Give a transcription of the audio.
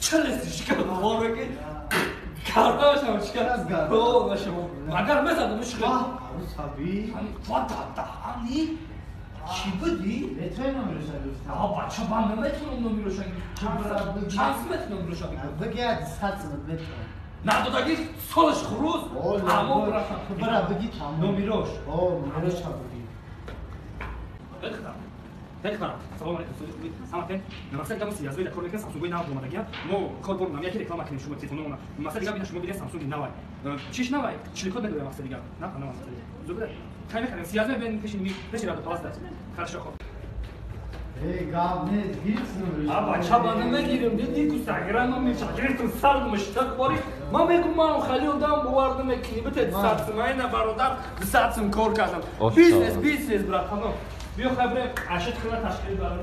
Челес шикар бовар мекунӣ? Кардаашам шикар. Нашимо. Агар мезадам шикар. Саби. Даҳани чӣ будӣ? Метавонӣ номероша гуфта? А бача, ман наметавонам номероша гирифт. Чанд сум метавонам номероша бигирам? Биги, 100 сум метавонам. Надодаги солаш хурӯз. Тамом рафтам. Бира, биги, тамом. Номерош. О, номероша биги. Салом алейкум, саматен. Мақсад гамо сиязои да кор мекунем, Самсунгои нав омадагия. Мо кор борм, яке реклама кунем шумо телефономона. Мақсад дига бина, шумо бинед, Самсунги навай. Чиш навай? Чиликот медорем, мақсад дига. На, на, мақсад дига. Зубда. Кай мехарем? Сиязои бен пеши ми, пеши радо палас да. Хорошо, хоб. Эй, гап нест, гирифт номероша. А бача, ба намегирем, диди ку сагира номер гирифтам, сар муштақ бори. Ман мегум, ман хали одам, бовар намекунӣ, бите 100 сум, айна бародар, 100 сум кор кардам. Бизнес, бизнес, братано. Биё, хай, бирем, ашит хина ташкил барам.